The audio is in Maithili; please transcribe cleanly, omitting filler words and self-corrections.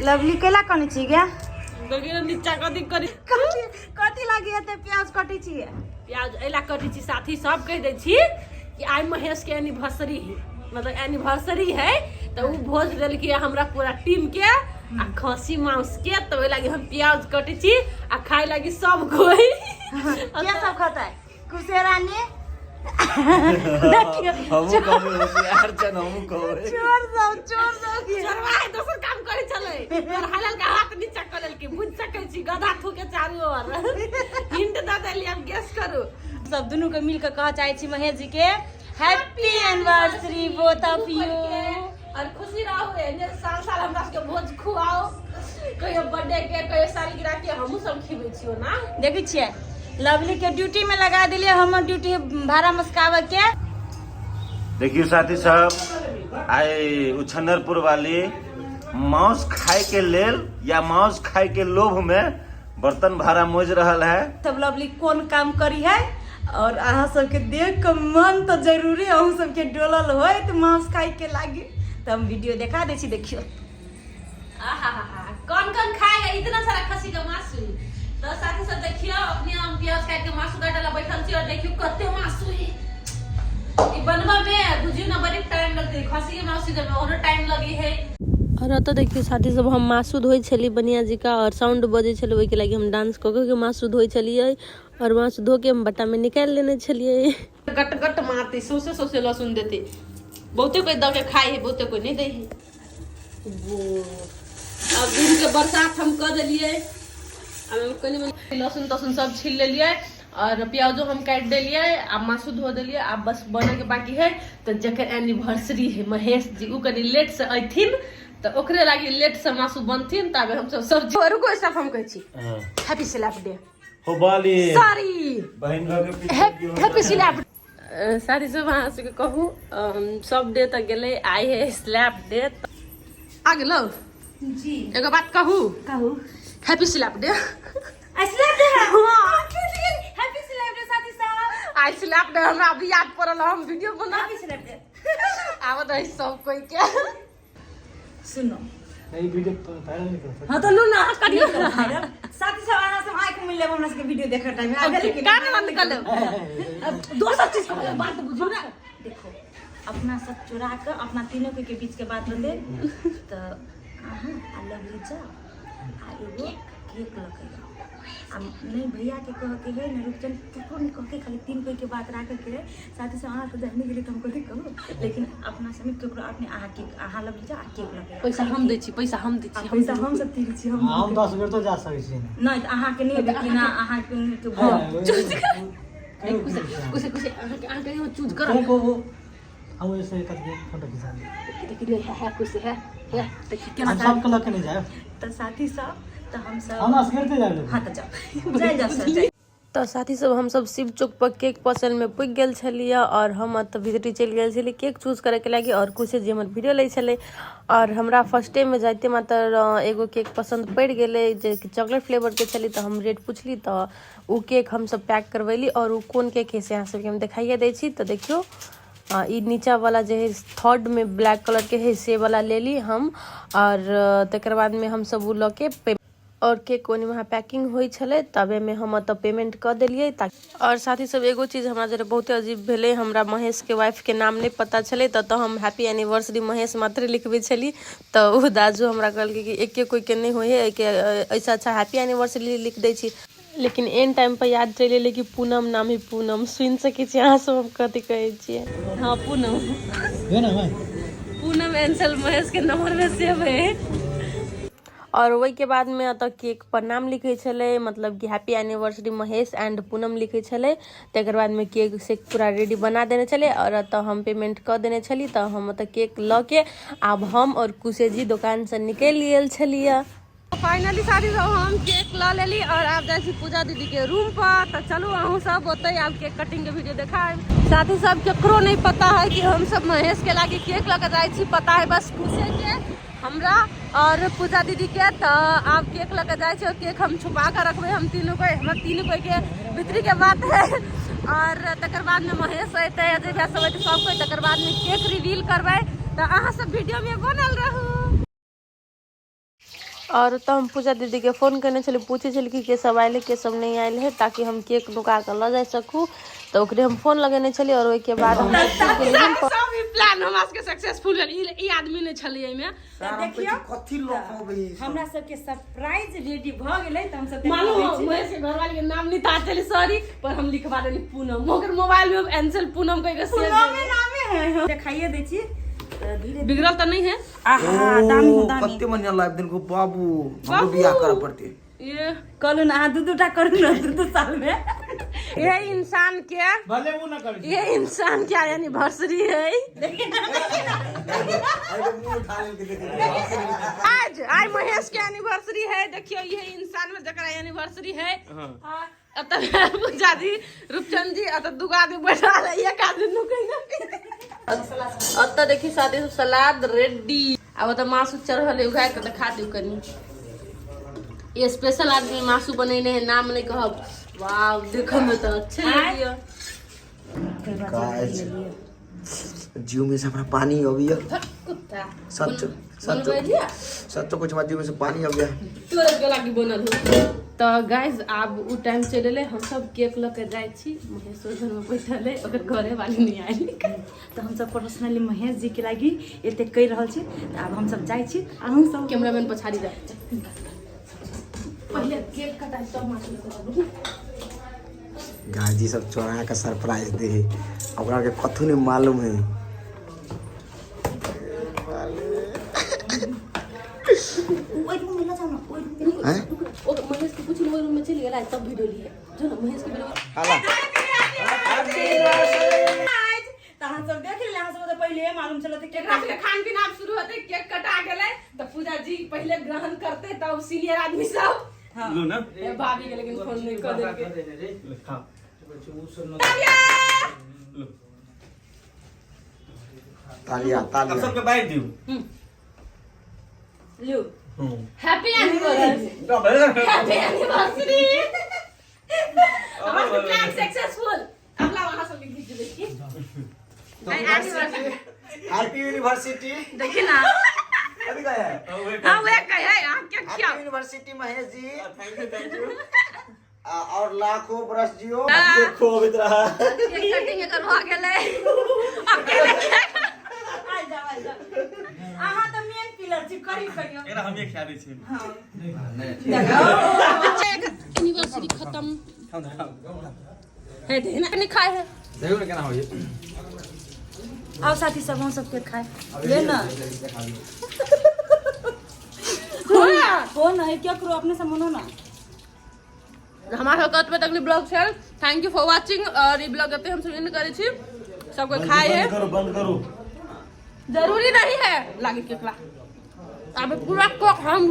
लवली कैला कनै छी गे? देखियौ नीचा कथी करी। कथी कथी लागी एते प्याज कटै छी? प्याज एहि ला कटै छी साथी सब, कहि दै छी कि आइ महेश के एनिवर्सरी है, मतलब एनिवर्सरी है, तऽ ओ भोज देलकै हमरा पूरा टीम के आ खसी मांस के, तऽ ओहि लागी हम प्याज कटै छी आ खाय लागी सब कोई। के सब खतै? कुसे रानी देखियौ। हमहूँ कहबै, होशियार छन, हमहूँ कहबै। चोर सब, चोर सब के। चोरवा है, दोसर काम करे छलै, तोर हलल के हाथ नीचा कऽ लेलकै। बुझि सकै छी, गधा थूके चारू ओर। हिंट दऽ देली, आब गेस करू। सब दुनू के मिल के कह चाहे छी महेश जी के happy anniversary both of you. और खुशी रहू, एहने साल साल हमरा सबके भोज खुआओ, कहियो बर्थडे के, कहियो सालगिरह के, हमहूँ सब खिबै छियो ना। देखै छियै, लवली के ड्यूटी में लगा दिलियै, हमर ड्यूटी भाड़ा मस्काबे के। देखियो साथी सब, आइ उछन्नरपुर वाली मांस खाए के लेल या मांस खाए के लोभ में बर्तन भाड़ा मोज रहल है। सब लवली कोन काम करी है और अहाँ सबके देख के मन तो जरूरी अहूँ सबके डोलल होय तो मांस खाए के लागी, तो हम वीडियो देखा दै छी, देखियो। आहाहाहा, कौन कौन खाएगा इतना सारा खसी का मासू? तो साथी सब देखियो, अपने हम प्याज काट के मासू काटे ला बैठल छी और देखियो कते मासू है। ई बनवा में बुझियो ना बड़ी टाइम लगते, खसी के मासू जब ओनो टाइम लगी है। और ओतऽ देखियो साथी सब, हम मासू धोइ छली बनिया जी का और साउंड बजै छलै, ओहिके लागि हम डांस कऽ कऽ के मासू धोइ छलियै और मासू धो के हम बट्टा में निकालि लेने छलियै। गट गट मारते, सौसे सौसे लहसुन देते। बहुते कोई दऽ के खाइ है, बहुते कोई नहीं दै है। अब दिन के बरसात हम कऽ देलियै। आब कनि मनि लहसुन तहसुन सब छील लेलियै और प्याजो हम काटि देलियै आ मासू धो देलियै, आब बस बने के बाकी है। तऽ जकर एनिवर्सरी है महेश जी, उ कनि लेट से अयथिन, तऽ ओकरे लागी लेट से मासू बनथिन, ताबे हमसब सब्जी। रुको स्टाफ, हम कहै छी हैप्पी स्लैप डे। हो बाली। सॉरी। बहिन घर के पीछे। Happy slap. साथी सब, अहाँ सबके कहू, सब डे तऽ गेलै, आइ है स्लैप डे। आ गेलौ जी। एगो बात कहू? कहू। Happy slap day. Slap day है? हैप्पी स्लैप डे साथी साहब। आइ स्लैप डे हमरा अभी याद पड़ल, हम वीडियो बना हैप्पी स्लैप डे। आबत है सब कोई के। सुनो। नहीं, वीडियो तो वायरल नहीं कर सकते। हाँ तो लू ना, अहाँ करियौ ना। भाइरल साथी सब, अहाँ सब आँखि मिल लेब हमरा सबके वीडियो देखऽ टाइम में। आगे लेकिन कान बंद कर लेब। अब दोसर चीज कहबै, बात बुझू ना। देखो, अपना सब चोरा के अपना तीनों के बीच के बात रहते, तऽ अहाँ आ लवली जाओ आ एगो केक लऽ के जाओ आ नहीं भैया के कह के है, नहीं रुपचन, ककरो नहीं कह के, खाली तीन कोई के बात राखे के है। साथ ही साथ अहाँ तो जाने गेली तऽ हम कथी कहू, लेकिन अपना समेत ककरो अपने अहाँ केक, अहाँ लग जा आ केक लऽ के आउ। पैसा हम दै छी, पैसा हम दै आ छी। पैसा हम सब तीन छी, हम हम 10 बेर तो जा सकै छी ने। नहीं तऽ अहाँके नहि हेबै कि ना अहाँके कुछ कुछ अहाँके अहाँके एगो चूज कर। को को हम ऐसे करके फोटो खिंचा ली। देखिए है है कुछ है है, देखिए केना हम सबके लऽ के नहीं जाए। तऽ साथी सब, तऽ हम सब हम असगर जाए। हाँ तऽ जाओ, जाए जाओ सर, जाए। तऽ साथी सब, हमसब शिव चौक पर केक पसल में पुगि गेल छलियै और हम एतऽ भीतरी चलि गेल छलियै केक चूज करैके लागि और कुछ जे हमर वीडियो लै छलै और हमरा फर्स्टे में जाइते मात्र एगो केक पसन्द पड़ि गेलै जे चॉकलेट फ्लेवरके छलै। तऽ हम रेट पुछली, तऽ ओ केक हमसब पैक करबैली और ओ कोन केक है से अहाँ सबके हम देखाइए दै छी। तऽ देखियौ, ई नीचा वाला जे है, थर्ड में ब्लैक कलर के है, से वाला लेली हम और तकर बाद में हमसब ओ लऽ के और केक ओनी वहाँ पैकिंग होइ छलै, तबेमे हम ओतऽ पेमेंट कऽ देलियै। ताकि और साथी सब, एगो चीज हमरा जरे बहुते अजीब भेलै, हमरा महेशके वाइफके नाम नहि पता छलै, तऽ तऽ हम हैप्पी एनिवर्सरी महेश मात्रे लिखबै छली। तऽ ओ दाजू हमरा कहलकै कि एके कोइके नहि होइ हइ, एहिके एहिसँ अच्छा हैप्पी एनिवर्सरी लिख दै छी। लेकिन एन टाइम पर याद चलि एलै कि पूनम नाम है, पूनम। सुनि सकै छी अहाँ सब हम कथी कहै छियै? हँ, पूनम। है ना भाई? पूनम एंसल महेश के नंबर में सेव है। और ओहिके बादमे एतऽ केक पर नाम लिखै छलै, मतलब कि happy anniversary Mahesh and Poonam लिखै छलै। तकर बादमे केक से पूरा रेडी बना देने छलै और एतऽ हम पेमेंट कऽ देने छली। तऽ हम ओतऽ केक लऽ के आब हम और कुशेजी दोकानसँ निकलि गेल छलियै। फाइनली साथी सब, हम केक लऽ लेली और आब जाइ छी पूजा दीदी के रूम पर। तऽ चलू अहूँ सब ओतै, आब केक कटिंग के वीडियो देखायब। साथी सब, केकरो नहीं पता है कि हम सब महेश के लागी केक लऽ के जाइ छी। पता है बस कुशे के, हमरा और पूजा दीदी के। तऽ आब केक लऽ के जाइ छी और केक हम छुपा के रखबै, हम तीनू कोई, हमर तीनू कोई के भीतरी के बात है। और तकर बाद में महेश अयतै, अजय भैया सब अयतै, सब कोई, तकर बाद में केक रिवील करबै। तऽ अहाँ सब वीडियो में बनल रहू। और ओतऽ हम पूजा दीदीके फोन केने छलियै, पूछै छलियै कि के सब आयल है के सब नहि आयल है, ताकि हम केक नुका कऽ लऽ जा सकू। तऽ ओकरे हम फोन लगेने छलियै और ओहिके बाद हम सब ई प्लान हमरा सबके सक्सेसफुल भेल। ई आदमी नहि छलै एहिमे। देखियौ कथी लऽ हमरा सबके सरप्राइज रेडी भऽ गेलै, तऽ हमसब मालूम हो महेश के घरवाली के नाम नहीं था चली, सॉरी, पर हम लिखवा देली पूनम। ओकर मोबाइल में एंसल पूनम कह के सेव पूनमे नामे है, हम देखाइए दै छी तऽ धीरे। बिगड़ल तऽ नहीं है। आहा, दामी हो, दामी। कते बढ़िया लाइफ दिन को बाबू, हमरो बियाह करऽ पड़ते। ये कहलू ना, अहाँ दू दूटा करू ना दू दू साल में। ये इंसान के भले वो ना करे, ये इंसान के एनिवर्सरी है आज। आज महेश के एनिवर्सरी है। देखियो, ये इंसान में जकरा एनिवर्सरी है। अतः पूजा जी, रूपचंद जी, अतः दूगो आदमी बैठा है, एक आदमी नुकै ना। अतः देखी साथी सब, सलाद रेडी। आब ओतऽ मासु चढ़ल है, उघारि कऽ देखा दियौ कनि। ये स्पेशल आदमी मासु बनेने है, नाम नहीं कहब। वाव, देखऽ में तऽ अच्छे लगियो। गाइस, जीव में से हमरा पानी अबिया। कुत्ता। सच सच। बनबै लिअ। सच कुछ हमरा जीव में से पानी अबिया। तोरा गला की बनल हो। तऽ गाइज, आब उ टाइम चलि एलै, हमसब केक लऽ के जाइ छी। महेश्वर घरमे बैठल है, ओकर घरे वाली नहि आयल। तऽ हमसब पर्सनली महेश जी के लागी एते कहि रहल छी, तऽ आब हमसब जाइ छी, अहूँ सब। कैमरामैन पछाड़ी जा। पहिले केक कटाइ तब मासु लऽ। गाइस जी, सब चोरा के सरप्राइज दे है, ओकरा के कथू नहीं मालूम है। ओहि रूम में लऽ जाउ ना, ओहि रूम में। हैं? ओ महेश के पूछी, ओहि रूम में चलि गेला तब वीडियो लिए जो ना महेश के वीडियो। हाला। तऽ अहाँ सब देख लेले, अहाँ सब तऽ पहिले मालूम चलत कि एकरा सबके खान पीन आब शुरू होते। केक कटा गेलै तऽ पूजा जी पहिले ग्रहण करते, तब सीनियर आदमी सब। लू ना। ए, भाभी के लेकिन फोन नहीं कऽ देलकै। खाओ। लू। तालिया। अब तालिया। सबके बांट दियो। लिउ। Happy anniversary, happy anniversary. हमर प्लान सक्सेसफुल। अब लाओ, अहाँ सबके घीच दै छी एनिवर्सरी। Happy university. देखी ना। अभी गया है। हाँ, वे कहे है अहाँ के हैप्पी खियाओ। University Mahesh ji. Thank you, thank you. और लाखों बरस जियो। देखो, अभी रहा। केक कटिंग एकर भऽ गेलै, अकेले केक। आइ जाउ, आइ जाउ, अहाँ तऽ मेन पिलर छी, करी करियौ। एकरा हम खिया दै छी। एनिवर्सरी खत्म है, दे ना नहीं खाए है। देखो ना केना होइए। आउ साथी सब, हम सबके खाए ले ना। कौन है, क्या करो, अपने से मनो ना। हमारा सबके एतबे तक ब्लॉग छै। Thank you for watching. और ई ब्लॉग एते हम सब एंड करै छी। सबको खाए है। बंद करो, बंद करो। जरूरी नहीं है लागे केकरा। अब पूरा कोक हम